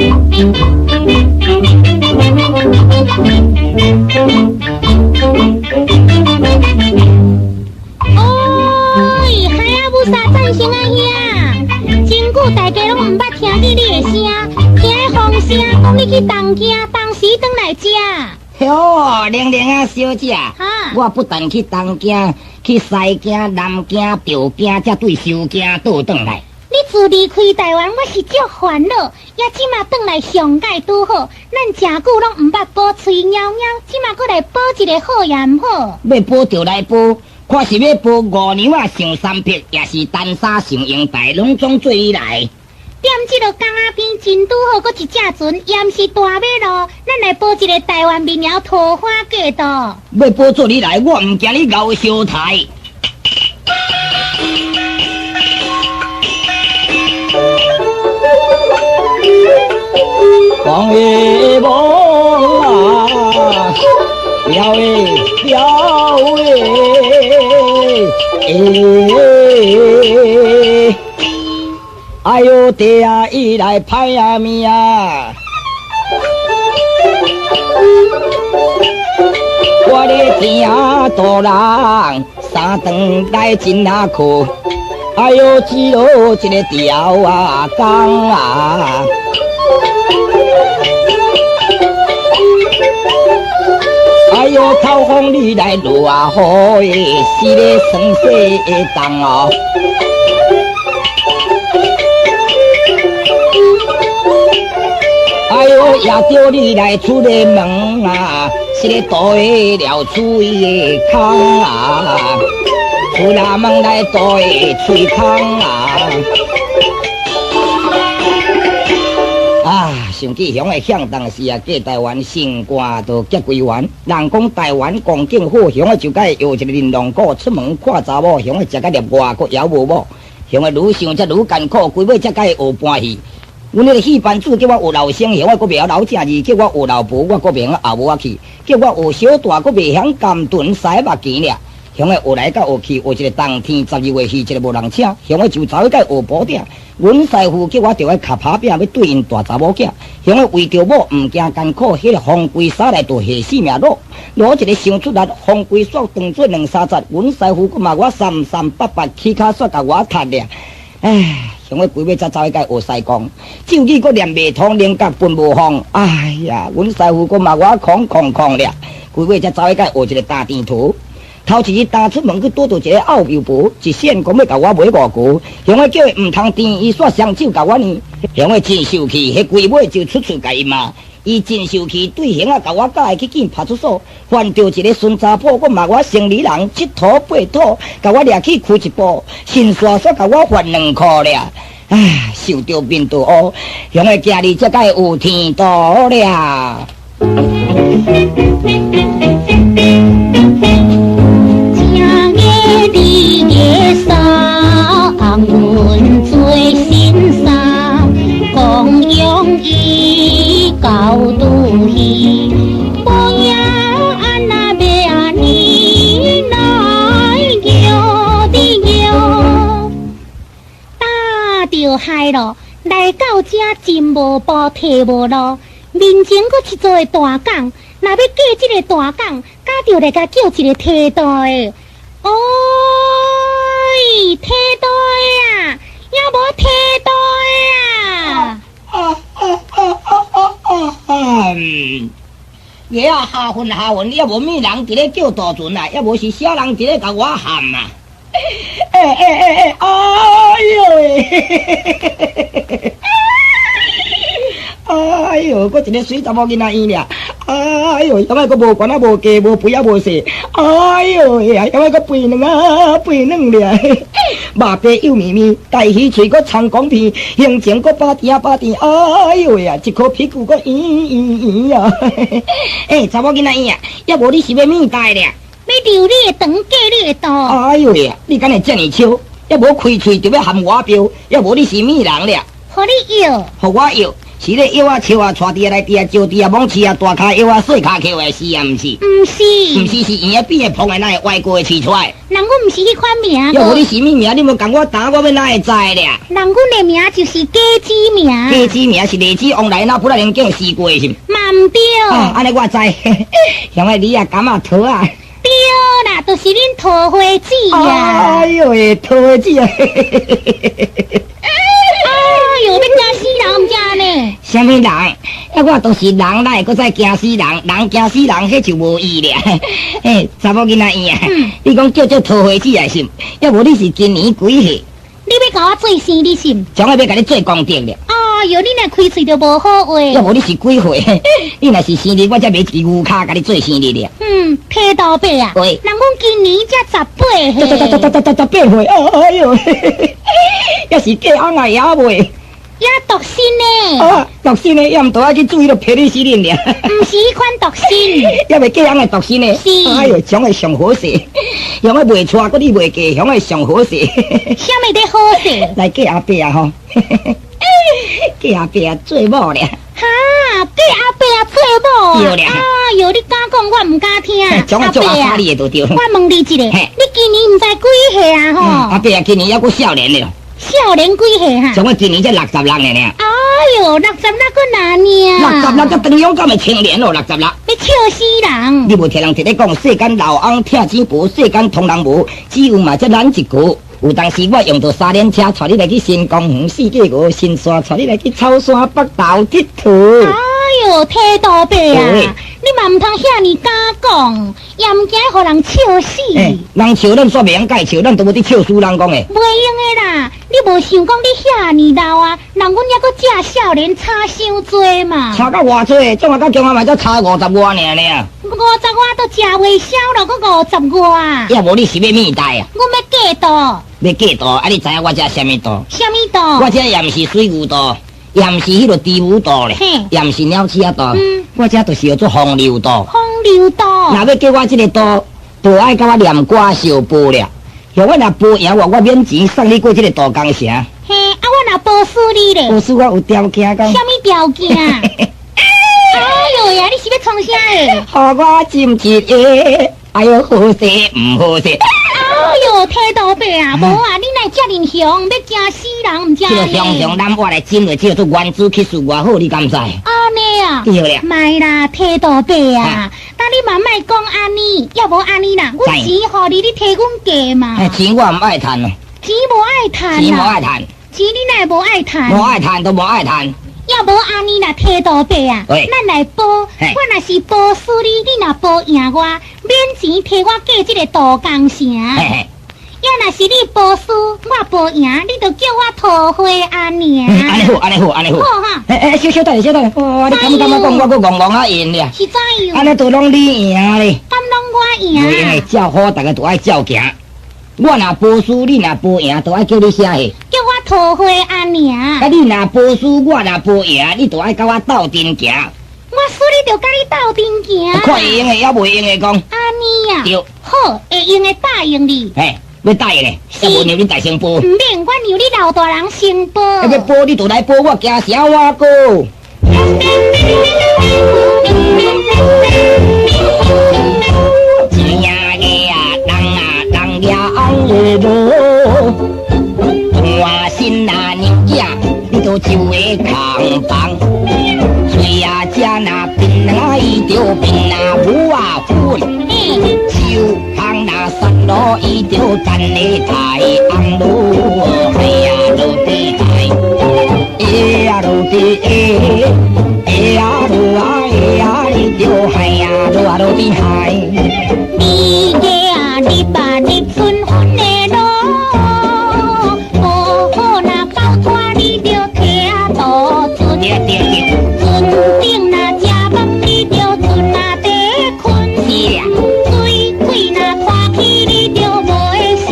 哦，海啊，无啥赞成啊兄，真久大家攏毋捌聽見你的聲，聽風聲講你去東京，當時轉來遮。喲，玲玲啊，小姐，哈我不但去東京，去西京、南京、著京，才對收京倒轉來。你自離開台灣，我是足煩惱，也這馬轉來上蓋拄好。咱誠久攏毋捌補喙貓貓，這馬閣來補一个好也毋好。欲補就來補，看是欲補五娘仔上三碧，抑是丹砂上英台，攏總做你來。踮這个港仔邊真拄好，閣一隻船，也毋是大馬路，咱來補一个台灣民謠桃花過渡。欲補做你來，我毋驚你熬相刣。講的無啊，了的了的，欸，哎喲，爹啊，伊來歹啊命啊！我咧聽大人三頓來真啊苦，哎喲，只落一个條啊工啊！哎喲，口風你來落啊雨的，是咧酸洗的重哦。哎喲，也著你來出个門啊，是咧大的了喙的空啊，出了門來大的喙空啊。啊，想起鄉的向當時啊，過台灣升官就結歸元。人講台灣光景好，鄉的就該搖一個玲瓏鼓，出門看查某，鄉的食甲入外國也無某，鄉的愈想才愈艱苦，規尾才該學搬戲。阮彼个戲班主叫我學老生，鄉我閣袂曉老正字；叫我學老婆，我閣袂曉後母仔去；叫我學小大，閣袂曉甘頓西目鏡爾。鄉的學來甲學去，學一个冬天12月戲，一个無人請，鄉的就走去共學寶鼎。阮師傅叫我著愛磕拍餅，欲對𪜶大查某囝。鄉的為著某，毋驚艱苦，彼个風規沙來就下死命擼，擼一个傷出力，風規煞當做兩三節。阮師傅閣罵我三三八八起跤煞共我踢爾。唉，想欲規尾才走去共學師公，咒語閣念袂通，靈覺分無放。哎呀，阮師傅閣罵我空空空了，規尾才走去共學一个打甜圖。頭一日踏出門去拄著一个拗油婆，一線講欲共我買五球，鄉下叫伊毋通甜，伊煞雙手共我捏，鄉下真受氣，彼規尾就出喙共伊罵。伊真受氣，對鄉仔共我教伊去見派出所，犯著一个孫查某，閣罵我生理人七土八土，共我掠去開一步，神煞煞共我罰兩箍爾。唉，受著面都烏，鄉下今日才該有天途了。請你的送阮做新衫，光荣伊到拄去，无影按那欲按呢来叫你叫，打著海咯，來到這真無步退無路，面前閣一座的大港，若欲過這个大港，敢著來共叫一个提袋的。哦，提袋啊，也無提袋啊！啊啊啊啊啊啊！爺啊，下雲下雲，也無物人佇咧叫渡船啊，也無是啥人佇咧共我喊啊！欸欸欸欸，哎喲喂！哎喲，閣一个媠查某囡仔嬰爾，哎喲，遐個閣無懸啊無低無肥啊無細，哎喲喂啊，遐個閣肥軟啊肥軟爾，肉白幼綿綿，大魚喙閣蔥公片，胸前閣飽甜飽甜，哎喲喂啊，一箍屁股閣圓圓圓啊！欸，查某囡仔嬰啊，抑無你是欲物代爾？欲留你的腸，過你的肚。哎喲喂啊，你敢會遮爾笑？抑無開喙就欲含我標，抑無你是物人爾？予你搖，予我搖。是咧摇啊笑啊，带伫来伫啊，招伫啊，猛饲啊，大跤摇啊，细跤扣的是啊，毋是？毋是。毋是是圆的扁的胖的，哪会歪过的饲出来？人阮毋是彼款名。要无你啥物名？你无共我答，我欲哪会知咧？人阮的名就是果子名。果子名是荔枝王来那不来能叫西瓜是？嘛毋对。啊，按呢我知，像个你啊，柑仔桃啊。对啦，就是恁桃花子啊。哎呦喂，桃花子啊！哎呦，欲惊死人毋知呢？啥物人？啊，我都是人，哪會閣再驚死人？人驚死人，彼就無意咧。嘿，查某囡仔伊啊，你講叫做桃花子也是，抑無你是今年幾歲？你欲共我做生日是毋？將來欲共你做功德咧。哎呦，你若開喙就無好話。抑無你是幾歲？你若是生日，我才買一支牛跤共你做生日咧。嗯，提豆伯啊，喂，人講今年才18歲。18歲，哎呦，抑是嫁翁啊，也未。也獨身呢。啊，獨身呢，也毋著愛去注意到皮里死恁爾。毋是彼款獨身。也未嫁翁的獨身呢。是。哎呦，將會上好勢，用個袂娶，閣你袂嫁，向會上好勢。啥物咧好勢？來嫁阿伯啊吼！嫁阿伯啊做某咧。哈，嫁阿伯啊做某啊？對咧。哎呦，你敢講我毋敢聽。將來做阿爸你會就對。我問你一下，你今年毋知幾歲啊？吼。阿伯啊，今年猶閣少年咧。少年幾歲哈？像我今年才66呢爾。哎呦，66閣哪爾？66才當勇敢的青年咯，66。欲笑死人！你無聽人佇咧講，世間老翁疼錢薄，世間通人無，只有嘛才咱一個。有當時我用著三輪車，帶你來去新公園四界五新山，帶你來去草山北投𨑨迌。哎呦，提杜伯啊，你嘛毋通遐爾敢講，也毋驚予人笑死。欸，人笑咱煞袂用共笑，咱都無佇笑死人講的。袂用的啦，你無想講你遐爾老啊，人阮猶閣遮少年，差傷濟嘛。差到偌濟？怎啊到今仔嘛才差五十外爾爾。五十外都食袂消咯，閣五十外。抑無你是欲物代啊？阮欲嫁肚。欲嫁肚，啊！你知影我這啥物肚？啥物肚？我這也毋是水牛肚，也毋是彼个豬母肚咧，也毋是鳥鼠仔肚。我這就是叫做風流肚。風流肚。若欲嫁我這个肚，就愛共我念歌相報咧。像我若報贏我，我免錢送你過這个渡江城。嘿，啊，我若報輸你咧？報輸我有條件講。啥物條件？哎呦呀，你是欲創啥的？予我斟一个，哎呦，好勢毋好勢。哎呦，提杜伯啊，無啊，你哪會遮爾凶，欲驚死人毋知？這個雄雄男我來斟落，這個做原子起數偌好，你敢知？按呢啊？對咧。莫啦，提杜伯啊，但你嘛莫講按呢，抑無按呢啦，阮錢予你，你替阮嫁嘛。錢我毋愛趁哦。錢無愛趁。錢無愛趁。錢你哪會無愛趁？無愛趁都無愛趁。抑無按呢啦，提杜伯啊，咱來賭，我若是賭輸你，你若賭贏我，免錢替我嫁這個渡江城。抑若是你賭輸，我賭贏，你就叫我桃花阿娘。按呢好，按呢好，按呢好。好哈。欸欸，稍稍等下，稍等下。哇，你敢感覺講我閣戇戇啊贏咧？是怎樣？按呢都攏你贏咧。敢攏我贏？袂用的，照好，逐个都愛照行。我若賭輸，你若賭贏，都愛叫你啥戲？叫我桃花阿娘。啊，你若賭輸，我若賭贏，你就愛佮我鬥陣行。我輸你就佮你鬥陣行。看會用的，抑袂用的講。按呢啊。對。好，會用的答應你。嘿，欲答應咧？抑無讓你大聲報。毋免，我讓你老大人先報。欲報你就來報，我驚啥我哥。一个啊，人啊，人也红的罗，换新啊娘囝，你都就会空房。喙啊食若槟榔，伊就槟榔母啊粉。手空若杀路，伊就等咧太阳落，海啊落地海，哎呀落地哎，哎呀落啊哎呀，伊就海呀落啊落地海。你个啊，你把你春分的路，无好若交拖，你就提啊渡船。船顶若食饭，你就船啊底困。水鬼若拖去，你就无的身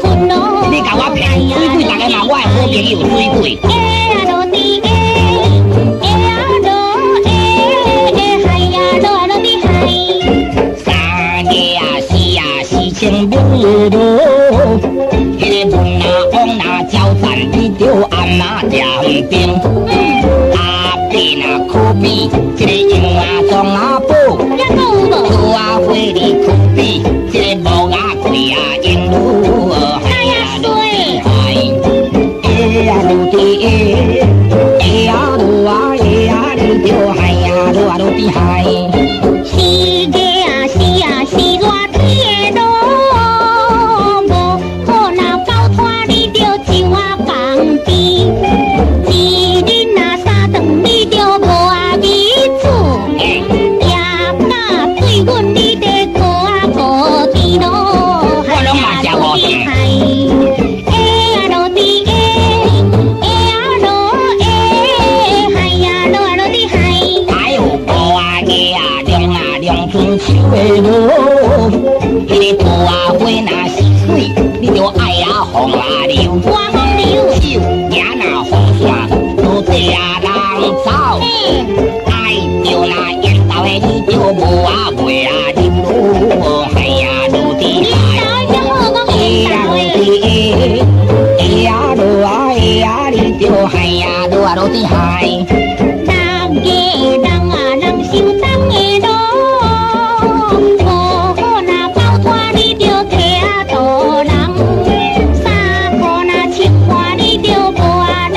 份咯。你共我騙水鬼，逐个嘛我的好朋友水鬼。哎呀落地哎，哎呀落哎，哎呀落啊落地海。三个啊四啊四千五罗，彼个文啊王啊交战，你著暗啊点兵。阿伯你就海呀落啊落地海。是个啊是啊是熱天的囉，無好若狗拖你著上啊江邊，一日若三頓你著無啊米煮，食甲對阮你得苦啊無甜囉。我攏嘛食五頓。哎呀落地哎，哎呀落哎，海呀落啊落地海。哎呦，五啊个啊，兩啊兩春秋的囉，彼个桃啊花若是水，你就愛啊風啊流。我風流。手行若雨傘，落地啊人走。愛著那緣投的你就無啊袂啊入囉，海呀落地海。哎呀落地哎呀落啊哎呀，你就海呀落啊落地海。六个人啊人受重的囉，無好若狗拖你就提啊渡人，衫褲若穿破你就無啊人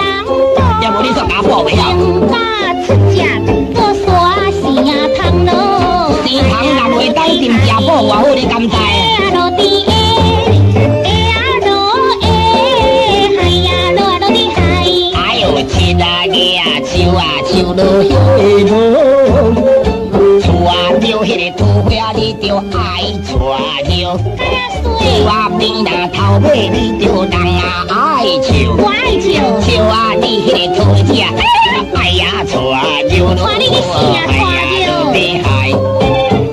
要無你煞共我報袂曉。穿甲出食，閣煞生蟲囉。生蟲若袂當啉食補偌好，你敢知？哎呀落地哎，哎呀落哎，海呀落啊落地海。哎呦，七啊个啊，樹啊樹落葉的囉，厝啊著彼个桃花，你就愛娶著。樹啊邊若頭尾，你就人啊愛笑。我愛笑。笑啊，你彼个桃子愛啊娶著囉。娶你去死啊娶著。落地海，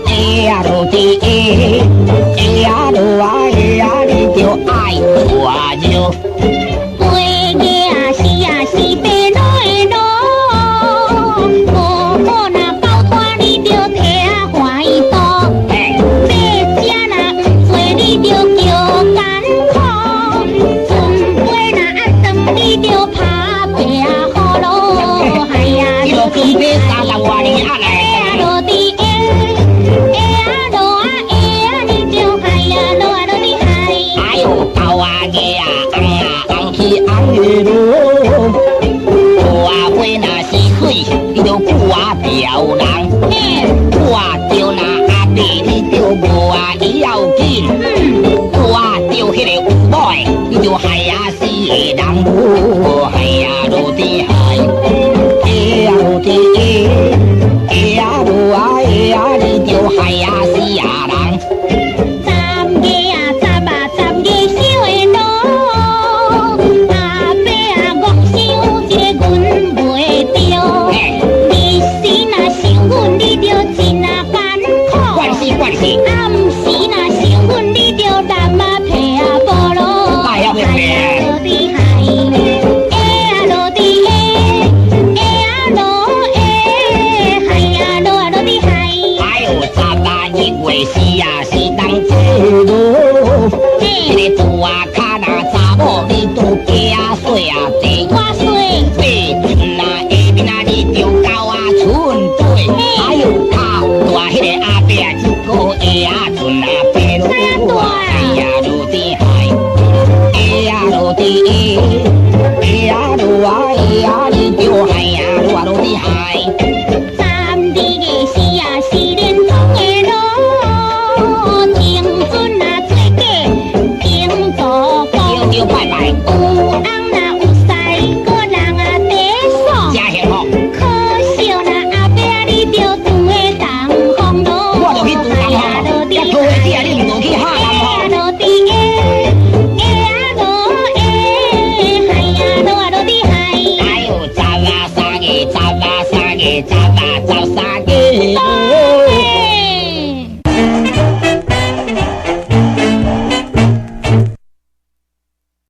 哎呀落地哎，哎呀落啊哎呀，你就愛娶著。八个啊是啊是白落的囉，無好若狗拖你就提啊懷肚。欲食若毋做你就叫艱苦，船尾若壓斷你就拍白啊雨囉。海呀這落準備30外年啊來。哎呀落地哎，哎呀落啊哎呀，你就海呀落啊落地海。哎呦，九啊個啊，紅啊紅去紅的囉，桃啊花若是水，你就久啊著人。看著那阿伯，你就無啊要緊。看著彼个有某的，你就害啊死個人囉，海呀落地海，哎呀落地哎，哎呀落啊哎呀，你就害啊死啊人。十个啊十啊十个小的囉，阿伯啊戇想這個阮袂著，日時若想阮你就真啊艱苦。慣死慣死。暗時若想阮你就難啊皮啊無囉。哎呀袂皮。落地海，哎呀落地哎，哎呀落哎，海呀落啊落地海。哎呦，十啊一月四啊是當節囉，彼个厝啊跤若查某，你拄加啊細啊濟。我細。八寸啊下面啊，你就九啊寸八。哎呦，跤大彼个阿伯啊，一個下啊寸啊八囉。哎呀落地海，哎呀落地哎，哎呀落啊哎呀，你就海呀落啊落地海。三日个是啊是連通的囉，青春啊做假經做講。對對拜拜。有翁若有婿，閣人啊地爽。真幸福。可惜若阿伯你著住的東風囉。我就去住東風，遐桃花子啊，你毋就去哈南風。落地哎，哎呀落哎，海呀落啊落地海。哎呦，十啊三個，十啊三個，十啊十三